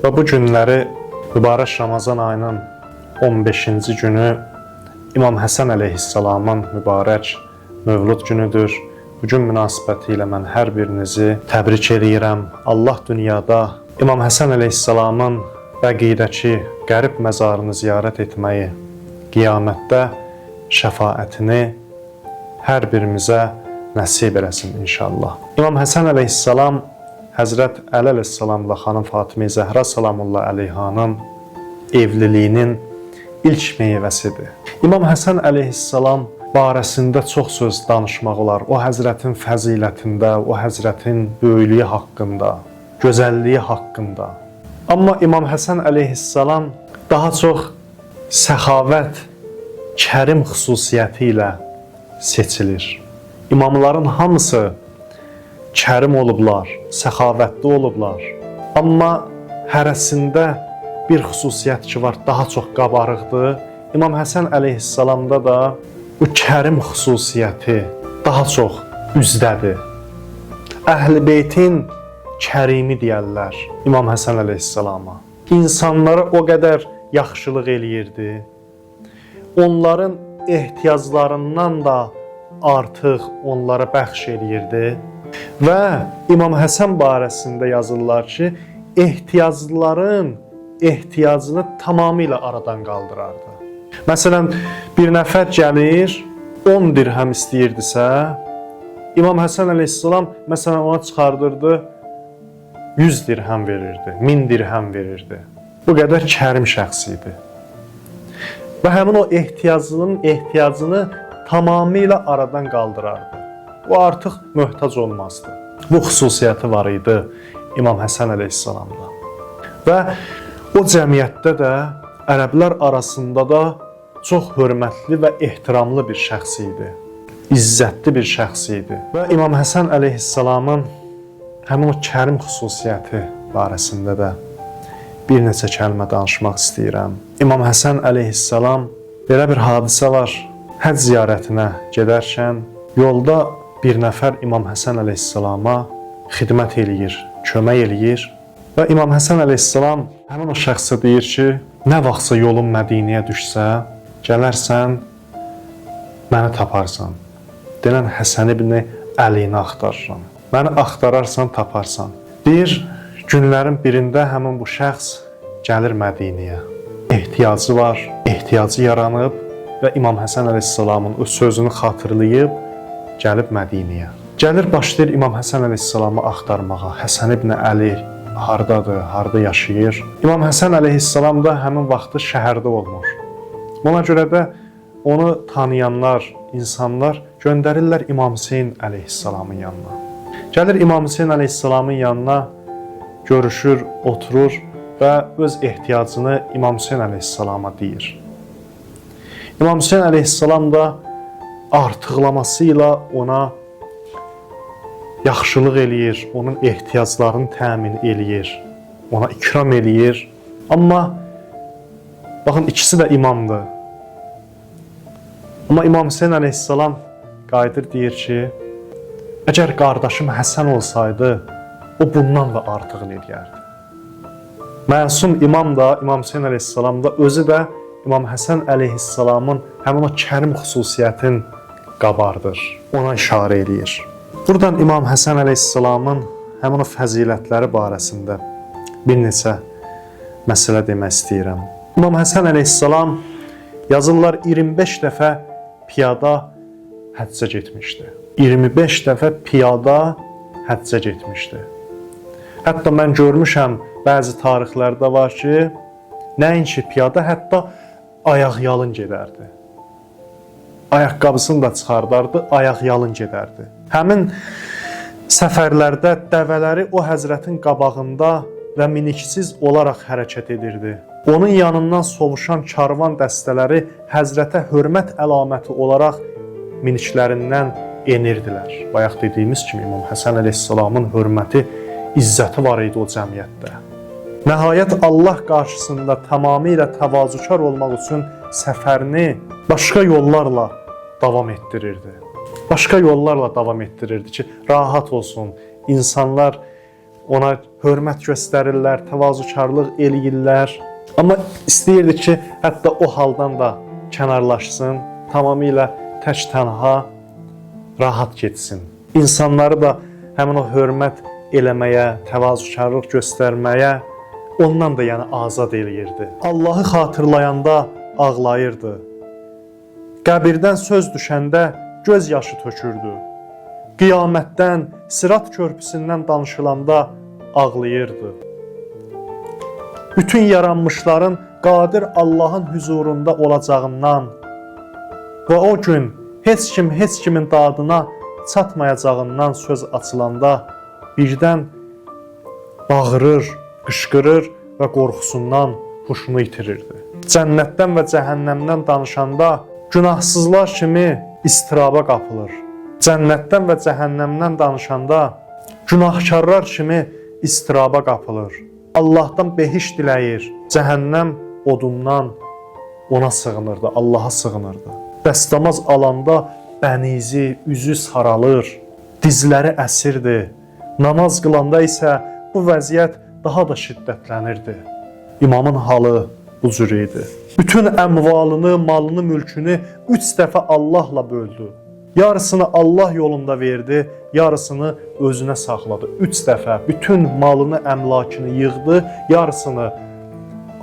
Və bu günləri mübarək Ramazan ayının 15-ci günü İmam Həsən əleyhissalamın mübarək mövlud günüdür. Bu gün münasibəti ilə mən hər birinizi təbrik eləyirəm. Allah dünyada İmam Həsən əleyhissalamın Bəqiydəki qərib məzarını ziyarət etməyi, qiyamətdə şəfaətini hər birimizə nəsib eləsin inşallah. İmam Həsən əleyhissalam Həzrət Əli əleyhissalamla xanım Fatimə Zəhra salamullah əleyhanın evliliyinin ilk meyvəsidir. İmam Həsən əleyhissalam barəsində çox söz danışmaq olar. O həzrətin fəzilətində, o həzrətin böyüklüyü haqqında, gözəlliyi haqqında. Amma İmam Həsən əleyhissalam daha çox səxavət, kərim xüsusiyyəti ilə seçilir. İmamların hamısı kərim olublar, səxavətli olublar. Amma hərəsində bir xüsusiyyət ki var, daha çox qabarıqdır. İmam Həsən əleyhissalamda da bu kərim xüsusiyyəti daha çox üzdədir. Əhl-i Beytin kərimi deyərlər İmam Həsən əleyhissalama. İnsanlara o qədər yaxşılıq eləyirdi. Onların ehtiyaclarından da artıq onlara bəxş eləyirdi. Və İmam Həsən barəsində yazırlar ki, ehtiyaclıların ehtiyacını tamamilə aradan qaldırardı. Məsələn, bir nəfər gəlir, 10 dirhəm istəyirdisə, İmam Həsən əleyhissalam məsələn ona çıxardırdı, 100 dirhəm verirdi, 1000 dirhəm verirdi. Bu qədər kərim şəxs idi. Və həmin o ehtiyacının ehtiyacını tamamilə aradan qaldırardı. O artıq möhtac olmazdı. Bu xüsusiyyəti var idi İmam Həsən əleyhissalamda. Və o cəmiyyətdə də ərəblər arasında da çox hörmətli və ehtiramlı bir şəxs idi. İzzətli bir şəxs idi. Və İmam Həsən əleyhissalamın həmin o kərim xüsusiyyəti barəsində də bir neçə kəlmə danışmaq istəyirəm. İmam Həsən əleyhissalam belə bir hadisə var. Həcc ziyarətinə gedərkən yolda bir nəfər İmam Həsən əleyhissalama xidmət eləyir, kömək eləyir və İmam Həsən əleyhissalam həmin o şəxsə deyir ki, nə vaxtsa yolun Mədinəyə düşsə, gələrsən, məni taparsan. Denən Həsən ibn Əlini axtarıram. Məni axtararsan, taparsan. Deyir, günlərin birində həmin bu şəxs gəlir Mədinəyə. Ehtiyacı var, ehtiyacı yaranıb və İmam Həsən əleyhissalamın o sözünü xatırlayıb gəlib Mədinəyə. Gəlir başlayır İmam Həsən əleyhissalamı axtarmağa. Həsən ibn Əli hardadır, harda yaşayır? İmam Həsən əleyhissalam da həmin vaxtı şəhərdə olmur. Buna görə də onu tanıyanlar, insanlar göndərirlər İmam Hüseyn əleyhissalamın yanına. Gəlir İmam Hüseyn əleyhissalamın yanına, görüşür, oturur və öz ehtiyacını İmam Hüseyn əleyhissalama deyir. İmam Hüseyn əleyhissalam da artıqlaması ilə ona yaxşılıq eləyir, onun ehtiyaclarını təmin eləyir, ona ikram eləyir. Amma baxın ikisi də imamdır. Amma İmam Hüseyn əleyhissalam qayıdır deyir ki, əgər qardaşım Həsən olsaydı, o bundan da artığını eləyərdi. Məsum imam da, İmam Hüseyn əleyhissalam da özü də İmam Həsən əleyhissalamın həmin o kərim xüsusiyyətin qabardır. Ona işarə eləyir. Buradan İmam Həsən əleyhissalamın həmin o fəzilətləri barəsində bir neçə məsələ demək istəyirəm. İmam Həsən əleyhissalam yazırlar 25 dəfə piyada həccə getmişdi. 25 dəfə piyada həccə getmişdi. Hətta mən görmüşəm bəzi tarixlərdə var ki, nəinki piyada, hətta ayaqyalın gedərdi. Ayaqqabısını da çıxardardı, ayaqyalın gedərdi. Həmin səfərlərdə dəvələri o həzrətin qabağında və miniksiz olaraq hərəkət edirdi. Onun yanından sovuşan karvan dəstələri həzrətə hörmət əlaməti olaraq miniklərindən enirdilər. Bayaq dediyimiz kimi İmam Həsən əleyhissalamın hörməti, izzəti var idi o cəmiyyətdə. Nəhayət Allah qarşısında tamamilə təvazökar olmaq üçün səfərini başqa yollarla davam etdirirdi. Başqa yollarla davam etdirirdi ki, rahat olsun, insanlar ona hörmət göstərirlər, təvazökarlıq eləyirlər. Amma istəyirdi ki, hətta o haldan da kənarlaşsın, tamamilə tək tənha rahat getsin. İnsanları da həmin o hörmət eləməyə, təvazökarlıq göstərməyə ondan da yəni azad eləyirdi. Allahı xatırlayanda ağlayırdı. Qəbirdən söz düşəndə göz yaşı tökürdü. Qiyamətdən, Sirat körpüsündən danışılanda ağlayırdı. Bütün yaranmışların qadir Allahın hüzurunda olacağından və o gün heç kim heç kimin dadına çatmayacağından söz açılanda birdən bağırır, qışqırır və qorxusundan huşunu itirirdi. Cənnətdən və cəhənnəmdən danışanda günahsızlar kimi istiraba qapılır. Cənnətdən və cəhənnəmdən danışanda günahkarlar kimi istiraba qapılır. Allahdan behişt diləyir, cəhənnəm odundan ona sığınırdı, Allaha sığınırdı. Dəstəmaz alanda bənizi, üzü saralır, dizləri əsirdi. Namaz qılanda isə bu vəziyyət daha da şiddətlənirdi. İmamın halı bu cür idi. Bütün əmvalını, malını, mülkünü 3 dəfə Allahla böldü. Yarısını Allah yolunda verdi, yarısını özünə saxladı. 3 dəfə bütün malını, əmlakını yığdı, yarısını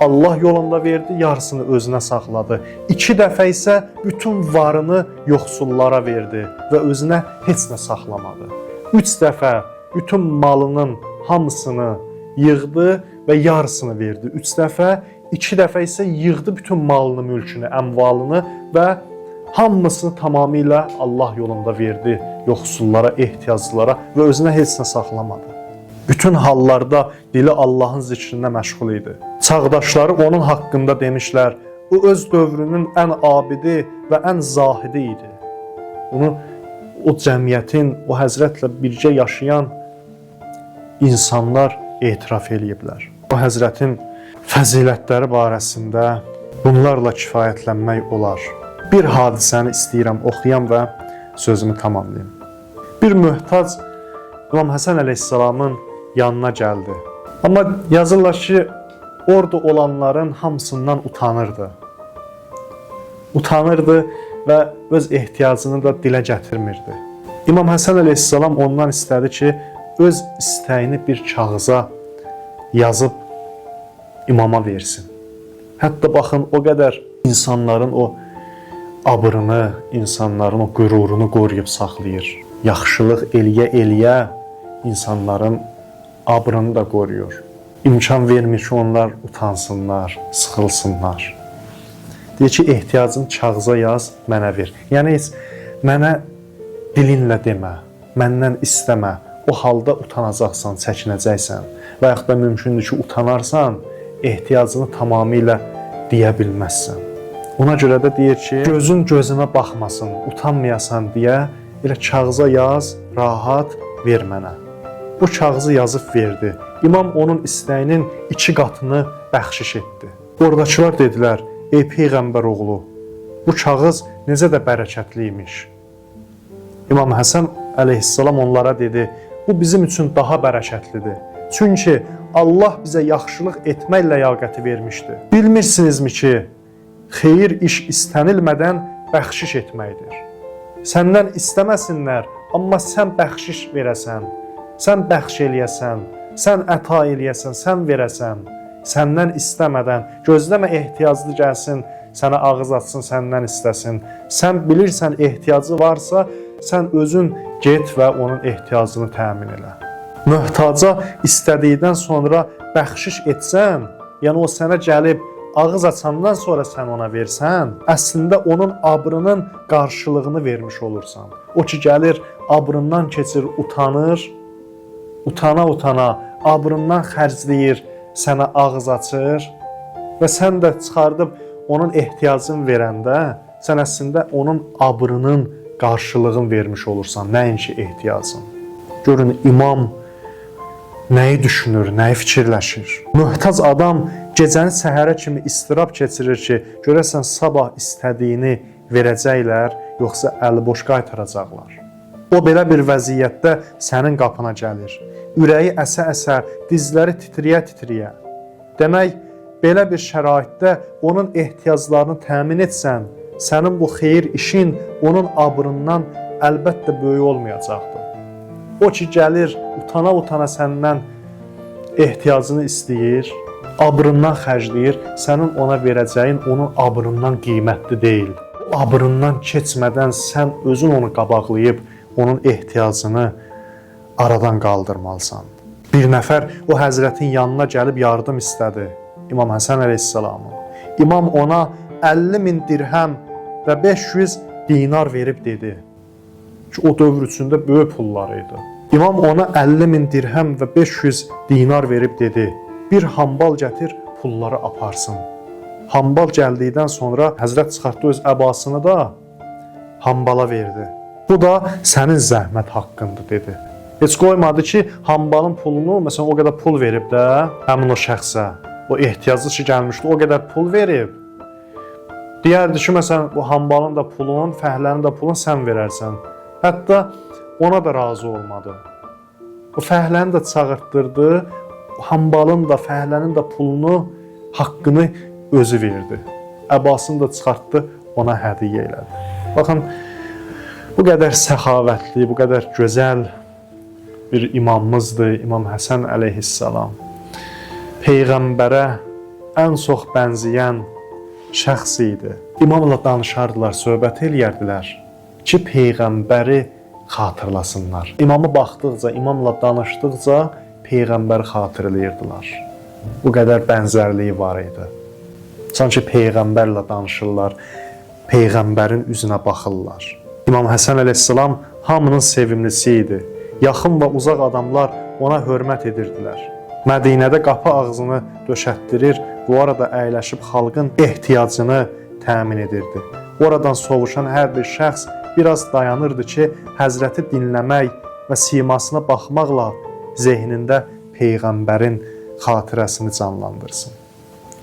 Allah yolunda verdi, yarısını özünə saxladı. 2 dəfə isə bütün varını yoxsullara verdi və özünə heç nə saxlamadı. 3 dəfə bütün malının hamısını yığdı və yarısını verdi. 3 dəfə, 2 dəfə isə yığdı bütün malını, mülkünü, əmvalını və hamısını tamamilə Allah yolunda verdi yoxsullara, ehtiyaclılara və özünə heç nə saxlamadı. Bütün hallarda dili Allahın zikrinə məşğul idi. Çağdaşları onun haqqında demişlər, o öz dövrünün ən abidi və ən zahidi idi. Bunu o cəmiyyətin, o həzrətlə birgə yaşayan insanlar etiraf eləyiblər. O həzrətin fəzilətləri barəsində bunlarla kifayətlənmək olar. Bir hadisəni istəyirəm oxuyam və sözümü tamamlayım. Bir möhtac İmam Həsən əleyhissalamın yanına gəldi. Amma yazırlar ki, orada olanların hamısından utanırdı. Utanırdı və öz ehtiyacını da dilə gətirmirdi. İmam Həsən əleyhissalam ondan istədi ki, öz istəyini bir kağıza yazıb imama versin. Hətta baxın, o qədər insanların o abrını, insanların o qürurunu qoruyub saxlayır. Yaxşılıq eləyə-eləyə insanların abrını da qoruyur. İmkan vermir ki, onlar utansınlar, sıxılsınlar. Deyir ki, ehtiyacını kağıza yaz, mənə ver. Yəni heç mənə dilinlə demə, məndən istəmə. O halda utanacaqsan, çəkinəcəksən və yaxud da mümkündür ki, utanarsan, ehtiyacını tamamilə deyə bilməzsən. Ona görə də deyir ki, gözün gözümə baxmasın, utanmayasan deyə elə kağıza yaz, rahat ver mənə. Bu kağızı yazıb verdi. İmam onun istəyinin 2 qatını bəxşiş etdi. Oradakılar dedilər: "Ey peyğəmbər oğlu, bu kağız necə də bərəkətli imiş." İmam Həsən əleyhissalam onlara dedi: "Bu bizim üçün daha bərəkətlidir. Çünki Allah bizə yaxşılıq etmək ləyaqəti vermişdi. Bilmirsinizmi ki, xeyir iş istənilmədən bəxşiş etməkdir. Səndən istəməsinlər, amma sən bəxşiş verəsən, sən bəxş eləyəsən, sən əta eləyəsən, sən verəsən, səndən istəmədən, gözləmə ehtiyaclı gəlsin, sənə ağız açsın, səndən istəsin. Sən bilirsən ehtiyacı varsa, sən özün get və onun ehtiyacını təmin elə. Möhtaca istədikdən sonra bəxşiş etsən, yəni o sənə gəlib ağız açandan sonra sən ona versən, əslində onun abrının qarşılığını vermiş olursan. O ki gəlir, abrından keçir, utanır, utana-utana abrından xərcləyir, sənə ağız açır və sən də çıxardıb onun ehtiyacını verəndə, sən əslində onun abrının qarşılığını vermiş olursan, nəinki ehtiyacın. Görün, imam nəyi düşünür, nəyi fikirləşir. Möhtac adam gecəni səhərə kimi istirab keçirir ki, görəsən sabah istədiyini verəcəklər, yoxsa əli boş qaytaracaqlar. O belə bir vəziyyətdə sənin qapına gəlir. Ürəyi əsə-əsə, dizləri titriyə-titriyə. Demək, belə bir şəraitdə onun ehtiyaclarını təmin etsən, sənin bu xeyir işin onun abrından əlbəttə böyük olmayacaqdır. O ki gəlir, utana-utana səndən ehtiyacını istəyir, abrından xərcləyir, sənin ona verəcəyin onun abrından qiymətli deyil. Abrından keçmədən sən özün onu qabaqlayıb onun ehtiyacını aradan qaldırmalısan. Bir nəfər o həzrətin yanına gəlib yardım istədi, İmam Həsən əleyhissalamın. İmam ona 50 min dirhəm və 500 dinar verib dedi ki, o dövr üçün də böyük pullar idi. İmam ona 50 min dirhəm və 500 dinar verib dedi, bir hambal gətir, pulları aparsın. Hambal gəldikdən sonra həzrət çıxartdı öz əbasını da hambala verdi. Bu da sənin zəhmət haqqındır dedi. Heç qoymadı ki, hambalın pulunu, məsələn, o qədər pul verib də həmin o şəxsə, o ehtiyaclı ki gəlmişdi, o qədər pul verib. Deyərdi ki, məsələn, bu hambalın da pulun, fəhlənin də pulunu sən verərsən. Hətta ona da razı olmadı. O fəhləni də çağırtdırdı, hambalın da, fəhlənin də pulunu, haqqını özü verdi. Əbasını da çıxartdı, ona hədiyyə elədi. Baxın, bu qədər səxavətli, bu qədər gözəl bir imamımızdır, İmam Həsən əleyhissalam. Peyğəmbərə ən çox bənzəyən şəxs idi. İmamla danışardılar, söhbət eləyərdilər ki, Peyğəmbəri xatırlasınlar. İmamı baxdıqca, imamla danışdıqca Peyğəmbəri xatırlayırdılar. Bu qədər bənzərliyi var idi. Sanki Peyğəmbərlə danışırlar, Peyğəmbərin üzünə baxırlar. İmam Həsən əleyhissalam hamının sevimlisi idi. Yaxın və uzaq adamlar ona hörmət edirdilər. Mədinədə qapı ağzını döşətdirir, bu arada əyləşib xalqın ehtiyacını təmin edirdi. Oradan sovuşan hər bir şəxs biraz dayanırdı ki, həzrəti dinləmək və simasına baxmaqla zehnində Peyğəmbərin xatirəsini canlandırsın.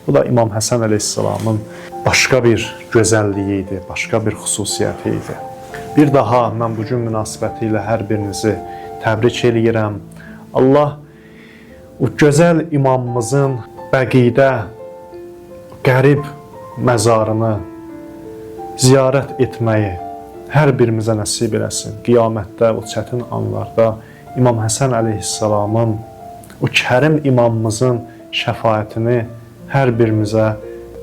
Bu da İmam Həsən əleyhissalamın başqa bir gözəlliyi idi, başqa bir xüsusiyyəti idi. Bir daha mən bu gün münasibəti ilə hər birinizi təbrik eləyirəm. Allah o gözəl imamımızın Bəqidə qərib məzarını ziyarət etməyi hər birimizə nəsib eləsin. Qiyamətdə, o çətin anlarda İmam Həsən əleyhissalamın, o kərim imamımızın şəfaətini hər birimizə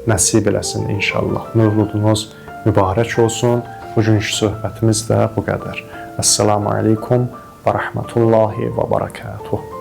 nəsib eləsin inşallah. Mövludunuz mübarək olsun. Bugünkü söhbətimiz də bu qədər. Əssalamu aleykum və rəhmətullahi və barakatuh.